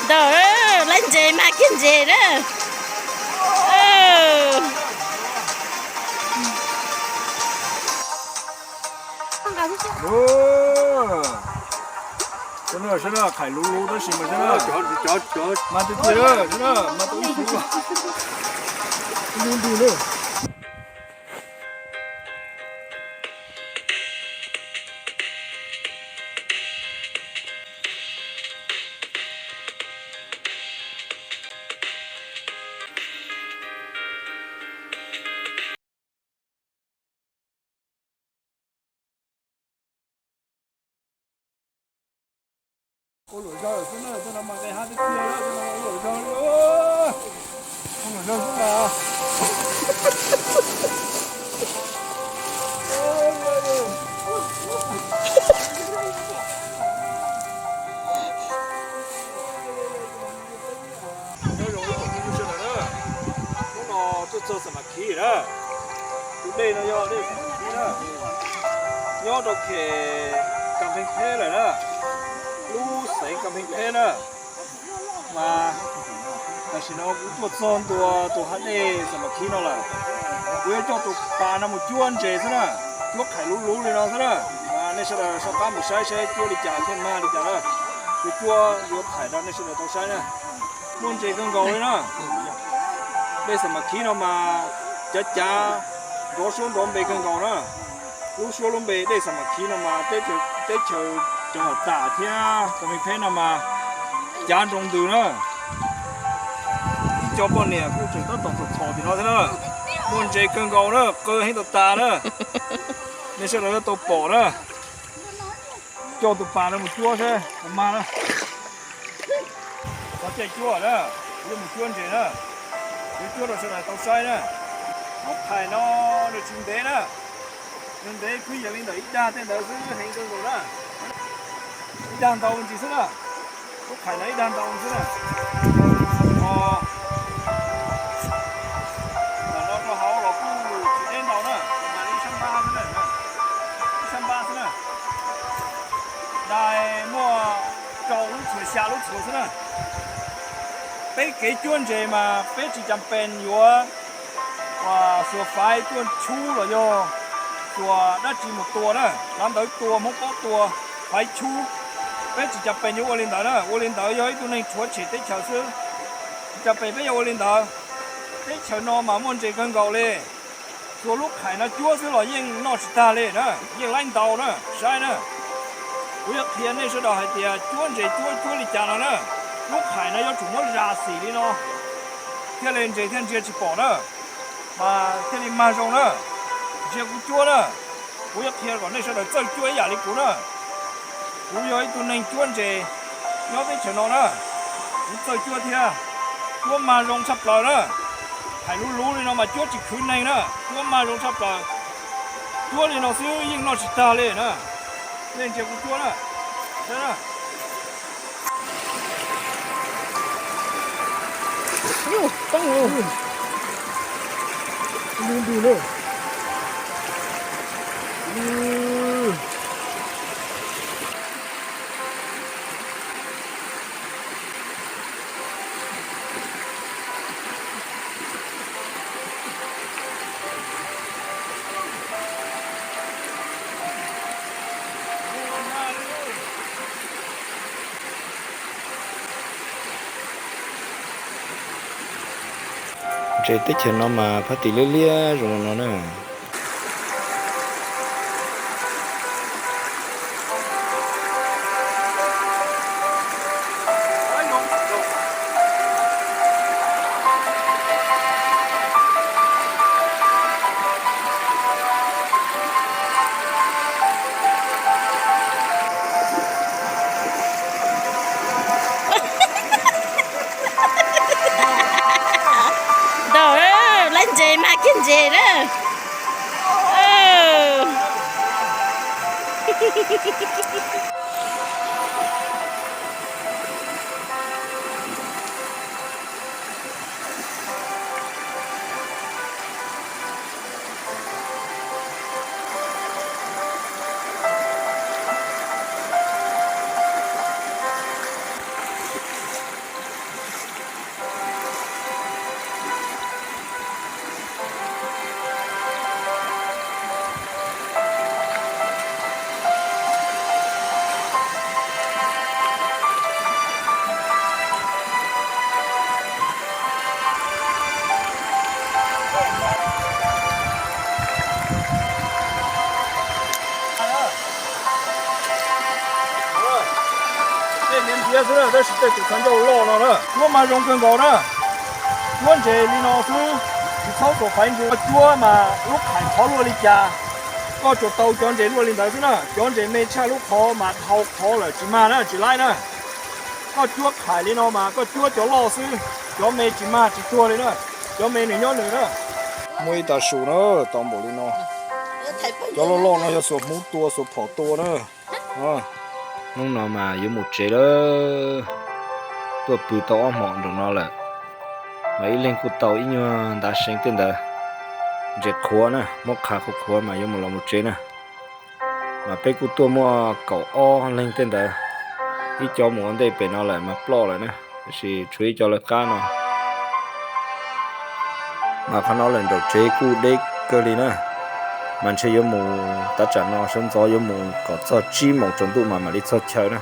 Ntau, laib ntses mas kiag ntses na. Saib na, saib na, qhais luv luv tab sis mas saib na, mas tiag tiag, saib na, mas tau ib xu, ib lub ntws na. Ua luam zog lawm xwb na, cov no mas nqis hav tiag tiag, ua luam zog li, ua luam zog xwb mas. Nyob zoo ib tsoom phooj ywg sawv daws na, hnub no tuaj txog Xam Mas Khib na. Tus dej no yog dej Xam Mas Khib na, nyob rau khes Kas Pheej Pheeb lawm na, lub xeev Kas Pheej Pheeb na. Mas tam sim no kuv tuaj txog ntua tus hav dej Xam Mas Khib no lawm. Kuv yuav coj tus pas no mus cuab ntses xwb na, cuab qhais luv luv li no xwb na. Mas nej sawv daws soj qab mus saib saib cuab li cas thiaj mag li cas na. Kuv cuab yuav thaij rau nej sawv daws tau saib na. Muaj ntses kawg nkaus li na. Dej Xam Mas Khib no mas cav cav nrov suab nrov npe kawg nkaus na. Lub suab lub npe dej Xam Mas Khib no mas teb chaws cov Hom Tam thiab Kas Pheej Pheeb no mas cav nroo ntws na. Ib co poj niam kuj tseem tab tom txhom txhom tim no thiab na. Muaj ntses kawg nkaus na, qw heev tas tas na. Nej sawv daws yuav tau pom na. Coj tus pas no mus cuab seb puas mag na. Qhov caij cuab na, yuav mus cuab ntses na. Yuav cuab rau sawv daws tau saib na. Lub qhais no nws tsis ntev na, nws ntev kwv yees li ntawm ib dag tej ntawd xwb, heev kawg nkaus na. Ib dag ntau ntsis xwb na. Lub qhais no ib dag ntau xwb na. Os, ntawm no rau hauv los kuj tsis deb ntau na, mas ib sab npab xwb na, ib sab npab xwb na. Dais muaj rau lub txhuas xya lub txhuas xwb na. Peb kev cuab ntses mas peb tsis cas pes yuav xuas faiv tuaj tshub los yog xuas dab tsi mus tua na, hlawv ntawv tua, Hmoob paub tua, faiv tshub. Peb tsis cas pes yuav ua li ntawd na, ua li ntawd yog ib tug neeg rhuav tshem teb chaws xwb. Tsis cas pes peb yuav ua li ntawd. Teb chaws no mas muaj ntses kawg nkaus li. Txhua lub qhais no cuab xwb los yeej noj tsis tag li na, yeej laib ntau na, saib na. Kuv yuav qhia nej sawv daws hais tias cuab ntses cuab cuab li cas no na. Lub qhais no yuav tsum muab zas xim li no thiaj li ntses thiaj ntsia tsis pom na, mas thiaj li mag zoo na. Ntsia kuv cuab na, kuv yuav qhia kom nej sawv daws txawj cuab ib yam li kuv na. Kuv yog ib tug neeg cuab ntses nyob teb chaws no na, kuv txawj cuab thiab, cuab mag zoo tshaj plaws na. Hais luv luv li no mas cuab tsis khwv neeg na, cuab mag zoo tshaj plaws. Cuab li no xwb yeej noj tsis tag li na. Nej ntsia kuv cuab na. Ntses teb chaws no mas phab tim liab liab zoo no na. Ntau, laib ntses mas kiag ntses na. Xwb na, tab sis tej tus khav ncauj loj no na, cuab mas zoo kawg nkaus na. Cuab ntses li no xwb, tsis txhob xuas faiv ntsis. Koj cuab mas lub khais qhov luaj li cas, koj tsuas tau cov ntses luaj li ntawd xwb na. Cov ntses me tshaj lub qhov mas dhau qhov lawm tsis mag na, tsis laib na. Koj cuab khais li no mas koj cuab cov loj xwb, cov me tsis mag tsis tuag li na. Cov me nws nyob nws na. Muaj ib tag su na, tau npaum li no. Cov loj loj no yog xuas hmuv tua xuas phom tua na. Hnub no mas yuav mus tsev lawm, tuaj pw tau ob hmos nraum no lawm, mas ib leeg kuj tau ib nyuag ntav seev tej ntawd, ntses qhuav na, muab qha qhuav qhuav mas yuav mus los mus tsev na. Mas peb kuj tuaj muaj kaum ob leeg tej ntawd, ib co mus ua ntej pem no lawm mas ploj lawm na, tab sis tshuav ib co lawv qab no. Mas qhov no lawm nraum tsev kuj deb kawg li na, mas ntshe yuav mus tav tsam no sawv ntxov yuav mus kom txog tsib moos tsaus ntuj mas mam li txog chaw na.